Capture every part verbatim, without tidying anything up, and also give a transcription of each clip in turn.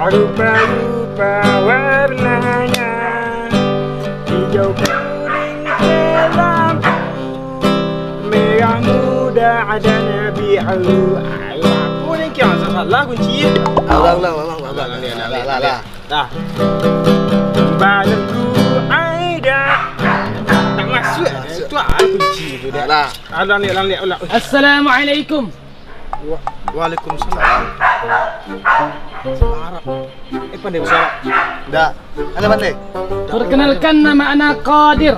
Rupa-rupa warnanya, hijau kuning kelambu, merah muda dan biru. Alah, kuning kian salah kunci. Ulang, ulang, ulang, ulang, ulang. Ulang, ulang, ulang. Lah, lah, lah. Dah. Balengku ada. Tak masuk. Tak masuk. Itu ah kunci tu dah. Lah. Ulang, ulang, ulang, ulang. Assalamualaikum. Wa-, waalaikumsalam. Arab. Eh, pandai bahasa Arab? Ndak. Anda pandai? Perkenalkan, nama ana Qadir.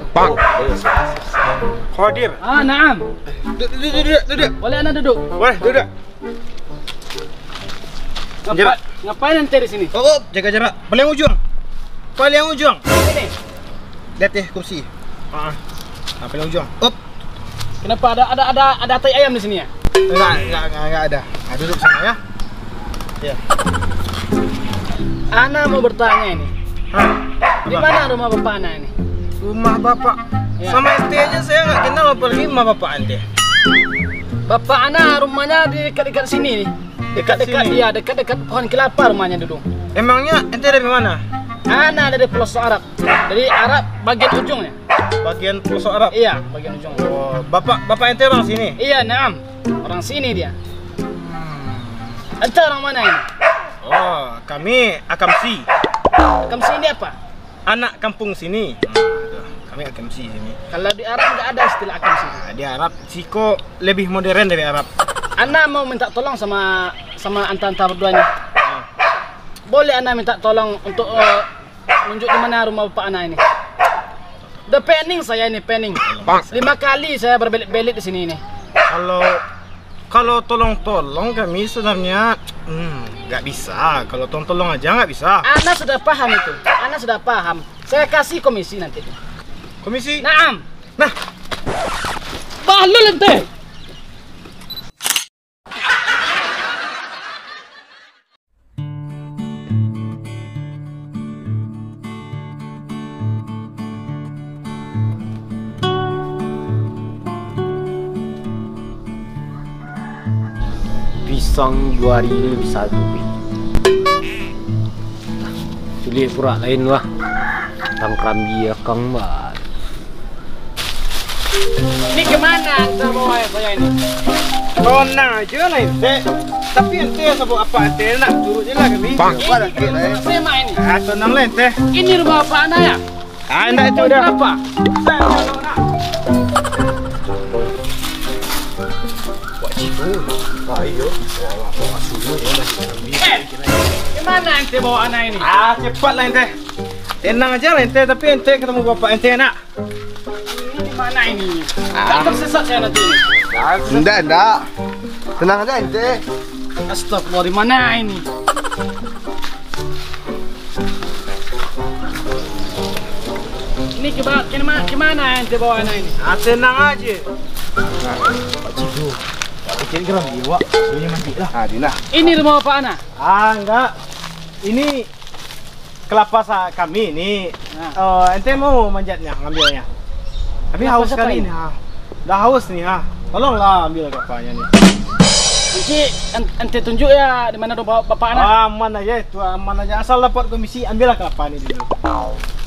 Qadir. Ah, naam. Duduk, duduk, duduk, duduk. Boleh anda duduk? Boleh, duduk. Ngapa-, Jarak. Ngapain ente di sini? Oh, oh, jaga jarak. Paling ujung. Paling ujung. Sini. Di ateh kursi. Ah. Nah, paling ujung. Up. Kenapa ada, ada, ada, ada tai ayam di sini ya? Enggak, enggak, enggak, enggak ada. Ah, duduk sana ya. Ya. Ana mau bertanya ini. Hah? Di Apa? Mana rumah bapak ana ini? Rumah bapak? Ya. Sama ente aja saya nggak kenal, apalagi rumah bapak ente. Bapak ana rumahnya di dekat-dekat sini nih. Dekat-dekat sini? Iya, dekat-dekat pohon kelapa rumahnya dulu. Emangnya ente dari mana? Ana dari pelosok Arab. Dari Arab bagian ujungnya. Bagian pelosok Arab? Iya, bagian ujung. Oh, bapak, bapak ente orang sini? Iya, naam. Orang sini dia. Hmm. Ente orang mana ini? Oh, kami Akamsi. Akamsi ini apa? Anak kampung sini. Nah, itu. Kami Akamsi sini. Kalau di Arab nggak ada istilah Akamsi. Nah, di Arab, siko lebih modern dari Arab. Ana mau minta tolong sama, sama anta-anta berdua ini. Hmm. Boleh ana minta tolong untuk, eh, nunjuk di mana rumah bapak ana ini? Udah pening saya ini, pening. Lima kali saya berbelit-belit di sini ini. Kalau, kalau tolong-tolong kami sebenarnya, hmm, nggak bisa. Kalau tolong-tolong aja nggak bisa. Ana sudah paham itu. Ana sudah paham. Saya kasih komisi nanti. Komisi? Naam. Nah. Balul ente. Pisang juari ni bisa tu, Pi. Sulik purak lain lah. Tang karambi akang, bah. Ini kemana anta bawa saya ini? Tenang aja lah, ente. Tapi ente sabab apa ente nak turut je lah kami. Bang, ini rumah semak ini. Ah, tenang lah, ente. Ini rumah bapak anak ya? Ah, ndak itu dah. Berapa? Wak Ciko. Wah, iyo. Wah, wah, wah, suruh ya, masih kami. Eh, kemana ente bawa anak ini? Ah, cepatlah ente. Tenang aja lah ente, tapi ente ketemu bapak ente nak. Ini di mana ini? Ah. Tak tersesat saya nanti ini. Ndak, ndak. Tenang aja, ente. Astagfirullah, di mana ini? Ini ke ba-, ke ma-, ke mana ente bawa anak ini? Ah, tenang aja. Pak Cidu, Pak Cidu geram dia, Wak. Dia mandi lah. Ah, dia lah. Ini rumah bapak anak? Ah, enggak. Ini kelapa sa-, kami ni, nah. Eh, ente mau manjatnya, ngambilnya? Tapi kelapa haus siapa sekali ini? Ni, ha. Dah haus ni, ha. Tolonglah ambil kelapanya ni. Nanti en-, ente tunjuk ya di mana rumah bapak anak. Ah, aman aja itu, aman aja. Asal dapat komisi, ambillah kelapa ni dulu.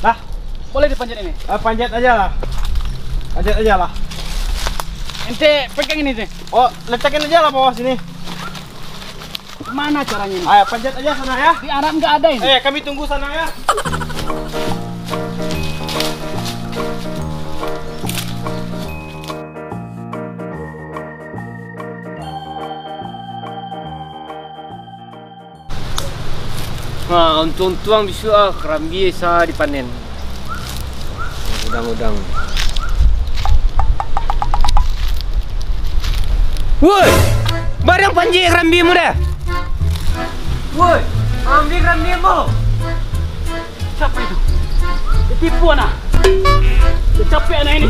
Nah, boleh dipanjat ini? Ah, panjat aja lah. Panjat aja lah. Ente pegang ini, ente. Oh, letakin aja lah bawah sini. Mana caranya ini? Ayo, panjat aja sana ya. Di Arab nggak ada ini. Eh, kami tunggu sana ya. Ha, untuang-untuang bisuak ah, karambia sa dipanen. Udang-udang. Woi! Barang panjek karambiamu dah! Woi! Ambil karambiamu! Siapa itu? Ditipu anak! Dicapek anak ini!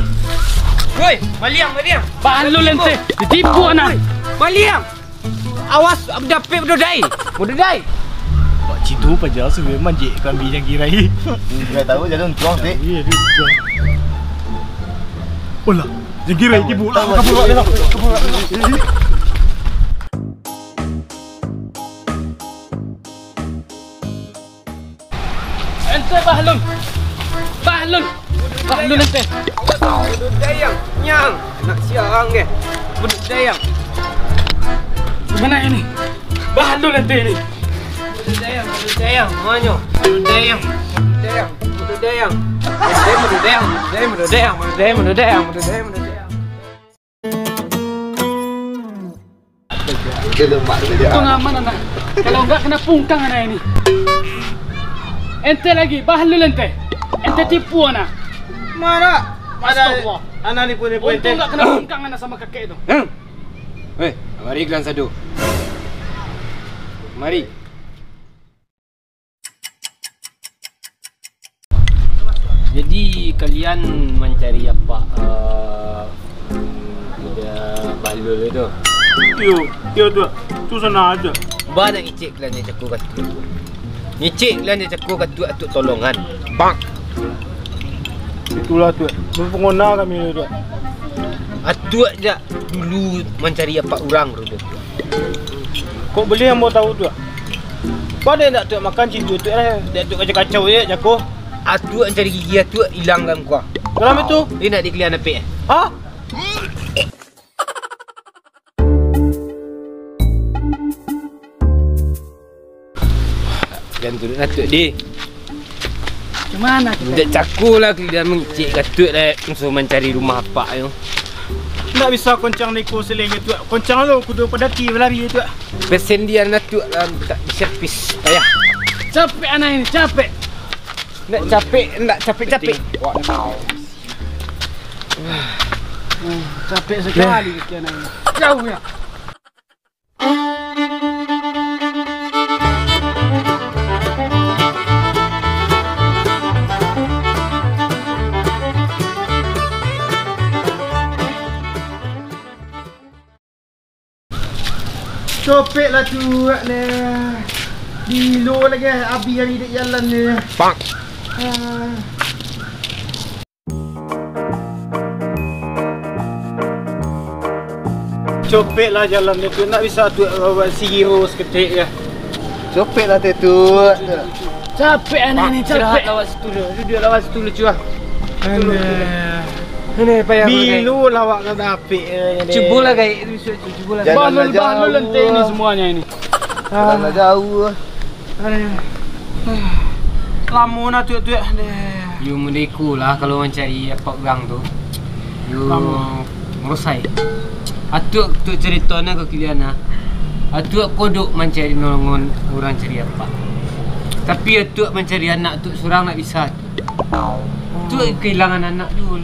Woi! Maliang, maliang! Balul ente! Ditipu anak! Woi! Maliang! Awas, dapek bedodai. Bedodai. Pak Cidu paja suwe manjek kami yang kirai. Nggak tahu jadi untuang, Tek. Iya, dia untuang. Olah, yang kirai tipu lah. Kabur lah, kabur lah. Ente Bahlul. Bahlul. Bahlul ente. Buduk dayang. Nyang. Anak siang ke. Buduk dayang. Gimana ini? Bahlul ente ini. Buduk dayang, buduk dayang. Manyo? Buduk dayang. Buduk dayang. Buduk dayang. Buduk dayang, buduk dayang, buduk dayang, buduk dayang, buduk dayang, buduk dayang, buduk dayang. Untung aman, anak. Kalau enggak, kena pungkang anak ini. Ente lagi, Bahlul ente. Ente tipu anak. Mana? Astagfirullah. Anak nipu-nipu ente. Untung enggak kena pungkang anak sama kakek tu. Hmm. Weh, mari kalian sadu. Mari. Jadi, kalian mancari apak, eh, Budak Bahlul itu? Iyo, iyo, Tuak. Tu sangajo. Ba nak ngicek kalian jo cako katuak. Ngicek kalian jo cako katuak, Atuak tolongan. Bang. Itulah, Tuak. Bapangona kami, Tuak. Atuak jak dulu mancari apak urang tu, Tuak. Kok buliah ambo tahu, Tuak? Pandai ndak Tuak makan situ, Tuak, eh? Dek Tuak kacau-kacau je, jako. Atuak cari gigi Atuak ilang dalam kuah. Dalam itu? Indak dikelian apek, eh? Ha? Jan turun Atuak, di. Macam mana kita? Ndak cako lah kalian mangicek katuak dek musuh mancari rumah apak tu. Ndak bisa koncang neko selenge Tuak. Koncang lo kudo padati balari Tuak. Persendian Atuak lah tak diservis. Payah. Capek anak ini, capek. Ndak capek, ndak capek-capek. Hmm, capek sekali kaki anak ini. Jauh ya. Copek lah tu, neh. Bilo lagi abih ari dek jalan ni. Pak. Ah. Copek lah jalan tu, nak bisa tu, uh, sigi ho saketek ya. Copek lah tu. Capek anak ni, capek. Istirahat lawak situ dulu. Duduk lawak situ dulu, cuah. Aduh. Ini payah. Bilo lawak ka dapek, eh, ni. Cubolah gaek tu, cubolah. Jalan Bahlul, lah Bahlul jauh. Ente ni semuanya ini. Jalan lah jauh. Aduh. Lamo nah tuak-tuak. Aduh. Yo mode iko lah kalau mancari apak urang tu. Yo murusai. Atuak tu carito nah ka kalian nah. Atuak kodok mancari nolongan urang cari apak. Tapi atuak mancari anak tu surang ndak bisa. Atuak kahilangan anak tu.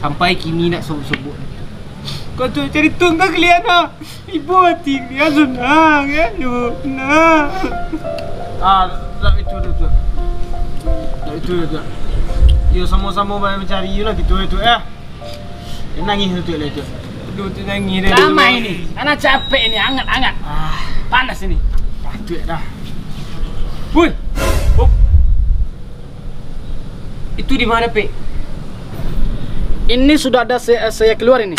Sampai kini ndak sobok-sobok. Kau tu carito ka kalian nah. Ibo ati kalian sanang, ya, yo, nah. Ah, tak itu dah tu. Tak itu dah tu. Yo, samo-samo bae mancari yo lah gitu itu, eh. Yo, nangih tu lah tu. Aduh, tu nangih deh. Lama ini. Anak capek ini, angat-angat. Ah. Panas ini. Patut dah. Woi. Oh. Itu di mana, Pek? Ini sudah ada saya, saya keluar ini.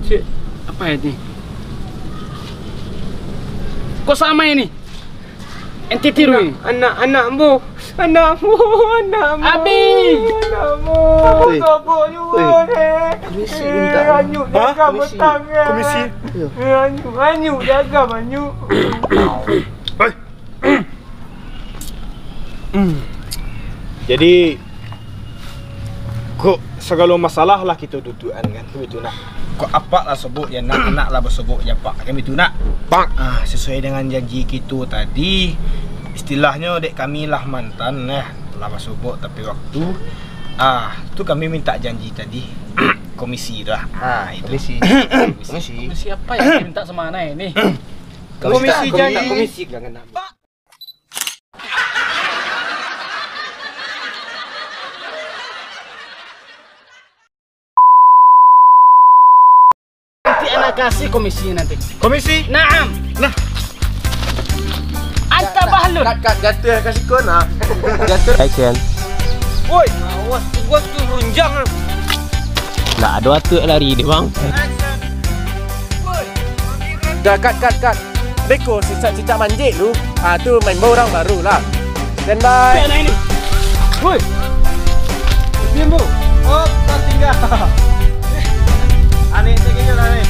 Cik, apa ini? Kok sama ini? Ente tiru ini? Anak, anak ambo. Anak ambo, anak ambo. Abi! Anak ambo. Oi. Sobok juo, oi. Deh. Komisi minta. Eh, anyuk. Hah? Jaga komisi. Betang, eh. Komisi. Iyo. Eh, anyuk, anyuk, jaga, anyuk. Oi. Hmm. Jadi, kok sagalo masalah lah kito duduakan, kan? Kan itu nak. Kok apak lah sobok, ya nak, anak lah basobok, ya pak. Kan itu nak. Pak. Ah, sesuai dengan janji kito tadi, istilahnyo dek kami lah mantan, nah, lah basobok tapi waktu, ah, tu kami minta janji tadi. Komisi tu lah. Ah, itu. Komisi. Komisi. Komisi apa yang diminta sama anak ini? Komisi janji. Komisi. Pak. Nanti anak kasih komisi nanti. Komisi? Naam. Nah. Anta Bahlul. Kat, kat, jatuh kasih kau nah. Jatuh. Action. Woi, awas tu gua tu runjang. Ndak ado atuk lari deh, Bang. Dah, kat, kat, kat. Beko cicak-cicak manjek lu. Ah, tu main bau urang baru lah. Standby. Woi. Diam, Bu. Oh, tertinggal. Aneh tu kayaknya lah, aneh.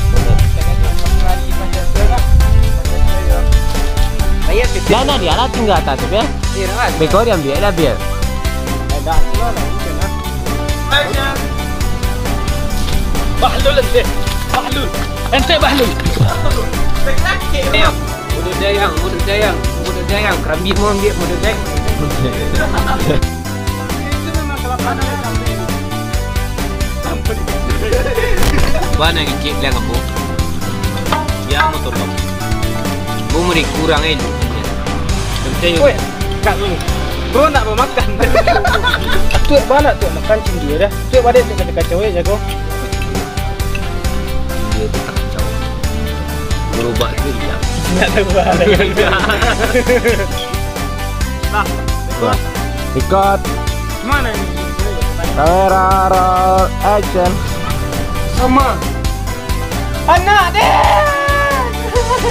Dah, dah, dia lah tinggal atas tu, Biar. Iya, dah. Beko dia ambil dah, Biar. Dah, dah, dah, dah. Bahlul ente. Bahlul. Ente Bahlul. Model dayang, model dayang, model dayang. Kerambit mau ambil model dayang. Bana ngicik bilang ambo. Ya, mau tolong. Bo murid kurang, eh. Percaya. Weh, kak lu. Bro nak mamakan. Tuak bana tuak makan cindi dah. Tuak badai tuak kacau-kacau, eh, jago. Dia tu kacau. Berubah tu dia. Nak tahu lah. Nah, record. Record. Mana ini? Kamera roll action. Sama. Anak dek!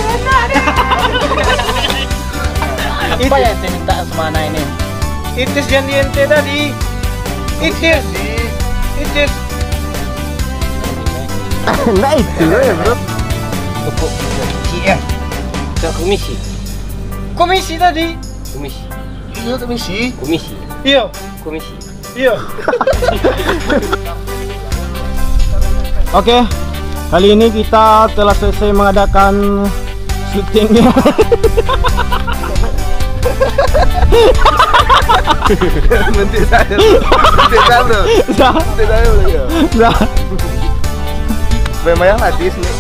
Anak dek! Apa yang saya minta sama anak ini? Itis janji ente tadi. Itis. Itis. Nah itu, eh, bro. Pokok kecil, ya. Komisi. Komisi tadi. Komisi. Iya, komisi. Komisi. Iya. Komisi. Iya. Oke, kali ini kita telah selesai mengadakan syutingnya. Nanti saya, bro. Nanti saya, bro. Dah. Nanti saya, bro. Ya. Dah. Memang yang hadis nih.